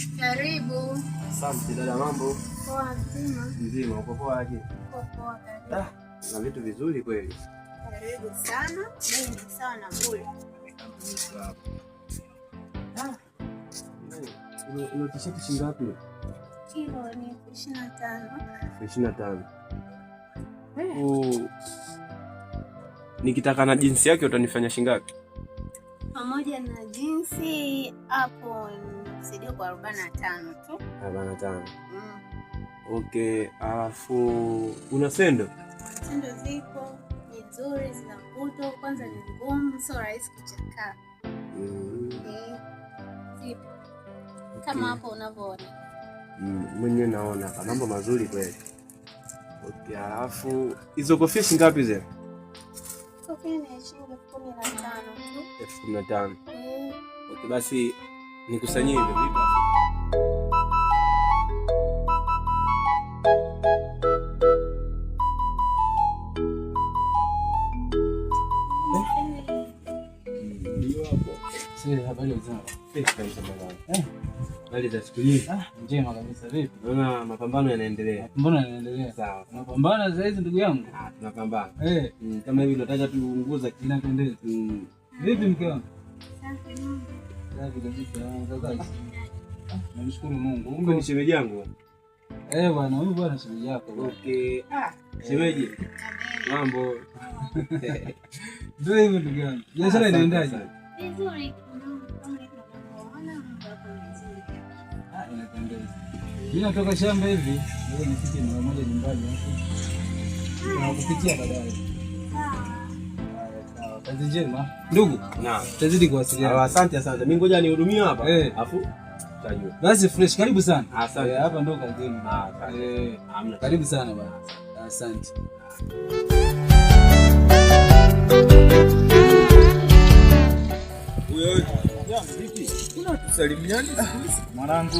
Karibu. Asante dada, mambo? Poa, mzima. Mzima, uko poa aje? Poa poa, karibu. Ah, na vitu vizuri kweli. Karibu sana. Bei ni sawa na bure. Ilo tisheti shilingi ngapi? Kilo ni 25. 25. Oh. Nikitaka na jinsi yake utanifanya shilingi ngapi? Pamoja na jinsi hapo saidia kwa 45 tu. 45. Mm. Okay, alafu una sendo? Sendo zipo, ni nzuri, zina mvuto, kwanza ni ngumu, sio rahisi kuchakaa. Zipo. Kama hapo unavyoona. Mwenyewe naona hapa mambo mazuri kweli. Okay, alafu hizo kofia shilingi ngapi zile? Kofia ni shilingi 15,000 tu. 15,000. Mm. Okay, basi nikusanyie hivyo vitu. Habari za siku nyingi. Njema kabisa, vipi? Naona mapambano yanaendelea. Mapambano yanaendelea. Sawa. Mapambano za hizi ndugu yangu. Ah, tunapambana. Eh, Kama hivi tunataka tuunguza inapendeza. Mm. Vipi mke wangu? Safi mambo. Safi kabisa. Za kazi. Namshukuru Mungu. Kumbe ni shemeji yangu. Eh, bwana, huyu bwana shemeji yako. Okay. Ah, shemeji. Mambo. Ndio hivyo ndugu yangu. Biashara inaendaje? Vizuri. Kama hivyo unavyoona mambo yako vizuri kabisa. Ah, inapendeza. Mimi natoka shamba hivi, ngoja nifike mara moja nyumbani hapo. Tunakupitia baadaye. Haya, sawa. Kazi njema. Ndugu, Naam. tutazidi kuwasiliana. Asante asante. Mimi ngoja nihudumie hapa. Eh. Afu tutajua. Basi fresh, karibu sana. Asante. Eh, hapa ndo kazini. Asante. Eh, Hamna. karibu sana bwana. Asante. Tusalimiane Mwanangu,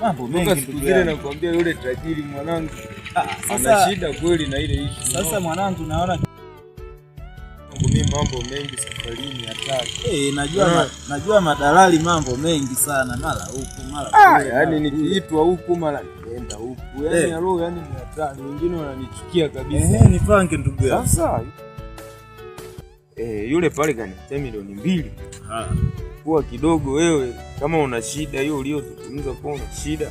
mambo mengi toka siku ndugu zile yangu. nakwambia yule tajiri mwanangu ana Sasa, shida kweli na ile issue. sasa mwanangu naona Mimi mambo mengi safarini hatari. najua najua madalali mambo mengi sana, mara huku mara Ah, kule, yani mara kule. nikiitwa huku mara nienda huku. Yani alo yani ni hatari. Wengine wananichukia kabisa. Ehe, nipange ndugu yangu. Sasa yule pale kaniletea 2 milioni. Ah. Kuwa kidogo wewe kama una shida hiyo uliyozungumza kuwa una shida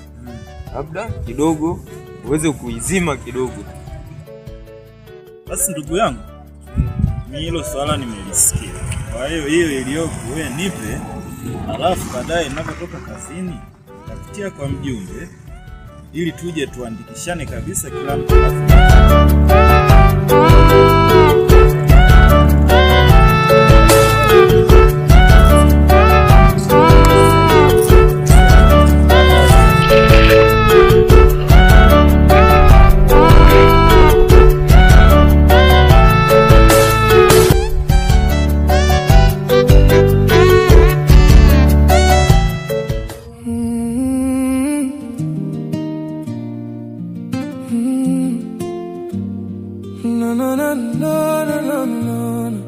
labda kidogo uweze kuizima kidogo. Basi ndugu yangu, mi hilo swala nimelisikia. Kwa hiyo hiyo iliyopo wewe nipe, alafu baadaye ninapotoka kazini nitapitia kwa mjumbe ili tuje tuandikishane kabisa kila mtu alafu No, no, no, no, no, no, no.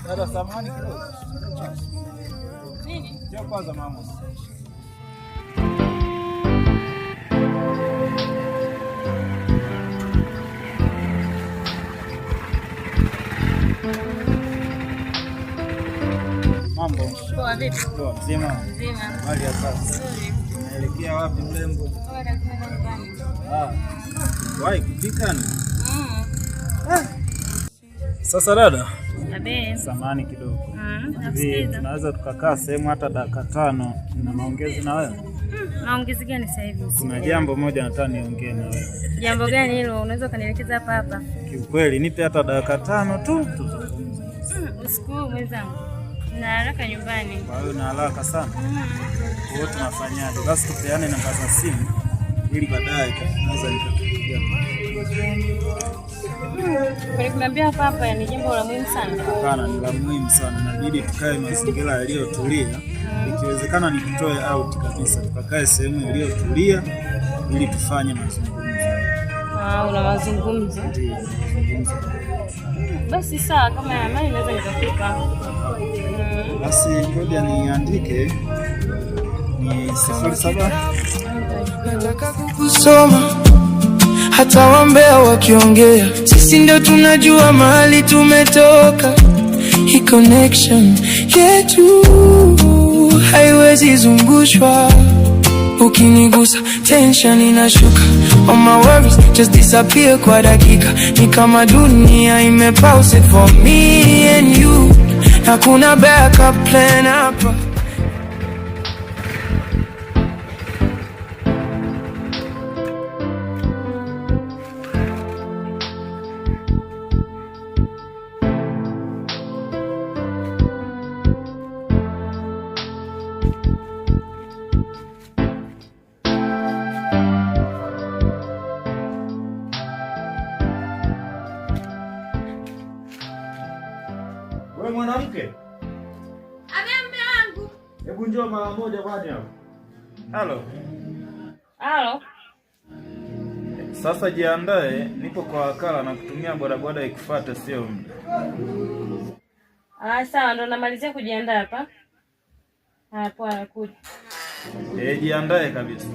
Dada, samahani kidogo. Nini? Njoo kwanza mama. Mambo. Poa vipi? Poa, mzima. Mzima. Habari ya sasa? Nzuri. Unaelekea wapi mrembo? Poa, lazima nyumbani. Ah. Wahi kupika ni? Mm. Sasa dada, Abe. samahani kidogo. Mm, Hivi nakusikiliza. tunaweza tukakaa sehemu hata dakika 5 na maongezi na wewe? Maongezi gani sasa hivi usiku? Kuna jambo moja nataka niongee na wewe. Jambo gani hilo? Unaweza ukanielekeza hapa hapa? Kiukweli nipe hata dakika 5 tu tuzungumze. Usiku huu mwenzangu, na haraka nyumbani. Kwa hiyo na haraka sana. Kwa hiyo tunafanyaje? Basi tupeane namba za simu ili baadaye naweza nikakupigia. Kwani kuniambia hapa hapa ni jambo la muhimu sana. Hapana, ni la muhimu sana. Inabidi tukae mazingira yaliyotulia. Ikiwezekana nikutoe out kabisa, tukakae sehemu iliyotulia ili tufanye mazungumzo. Ah, una mazungumzo. Ndio, mazungumzo. Basi sawa, kama ya amani naweza nikakupa. Basi ngoja niandike. Ni 07 Nataka kukusoma hata wambea wakiongea, sisi ndio tunajua mahali tumetoka. Hii connection yetu haiwezi zungushwa. Ukinigusa tension inashuka, all my worries just disappear kwa dakika. Ni kama dunia imepause for me and you, hakuna backup plan hapa. Wewe mwanamke, Ame mume wangu. hebu njoo mara moja kwani hapo. Halo. Halo. Sasa jiandae, nipo kwa wakala na kutumia bodaboda ikufuate, sio muda. Ah, sawa ndo namalizia kujiandaa hapa. Haya, poa nakuja. Eh, jiandae kabisa.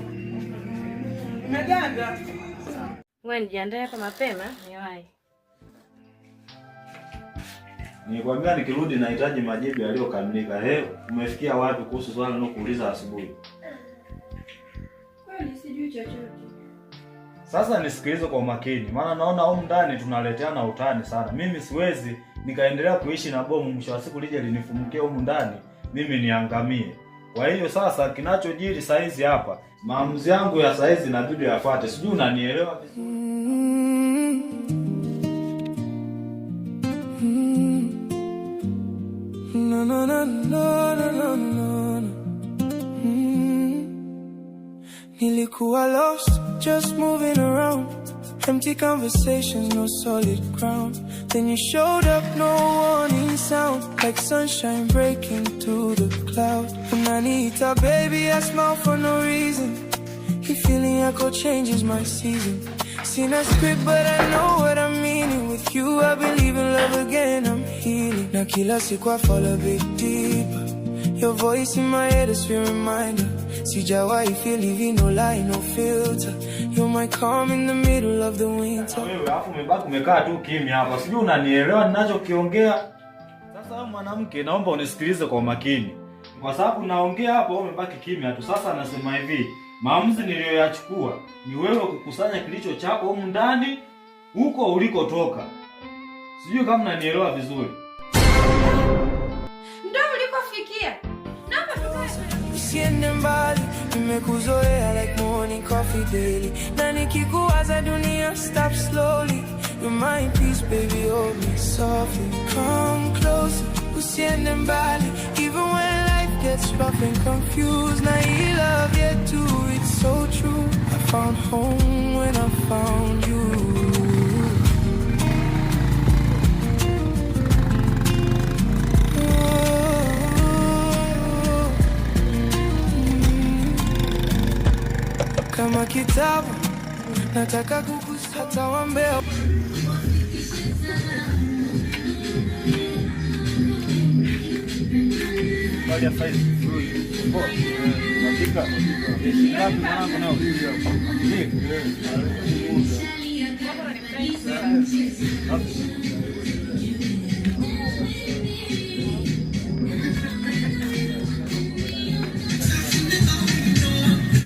Wewe nijiandae hapa mapema niwahi. Nilikwambia nikirudi nahitaji majibu yaliyokamilika. Umefikia wapi kuhusu swala nilokuuliza asubuhi? Kweli sijui chochote. Sasa nisikilize kwa umakini, maana naona humu ndani tunaleteana utani sana. Mimi siwezi nikaendelea kuishi na bomu, mwisho wa siku lije linifumukie humu ndani, mimi niangamie. Kwa hiyo sasa kinachojiri saizi hapa, maamuzi yangu ya saizi inabidi yafuate. Sijui unanielewa vizuri? No, no, no, no, no, no, no, no. Nilikuwa lost, just moving around. Empty conversations, no solid ground. Then you showed up, no warning sound, like sunshine breaking through the cloud. Unaniita baby, I smile for no reason. Hii feeling yako changes my season. Sina script, but I know what I'm meaning. With you, I believe in love again, I'm healing. Na kila siku I fall a bit deeper. Your voice in my head is a reminder. Sijawahi feel hivi, no lie, no filter. You're my calm in the middle of the winter. Wewe alafu umebaki umekaa tu kimya hapa, sijui unanielewa ninachokiongea. Sasa wewe mwanamke, naomba unisikilize kwa umakini, kwa sababu naongea hapo, wewe umebaki kimya tu. Sasa nasema hivi, maamuzi niliyoyachukua ni wewe kukusanya kilicho chako humu ndani, huko ulikotoka. Sijui kama unanielewa vizuri. Ndio mlikofikia. Naomba tukae. Usiende mbali, nimekuzoea like morning coffee daily. Na nikikuwaza dunia stop slowly. You're my peace baby, hold me softly. Come closer, usiende mbali. Even when life gets rough and confused. Na hii love yetu, it's so true. I found home when I found you. Oh. Kama kitabu nataka kukusa hata wambea. Habari ya saizi? Poa. Hakika. Ngapi mwanangu nao? Mbili.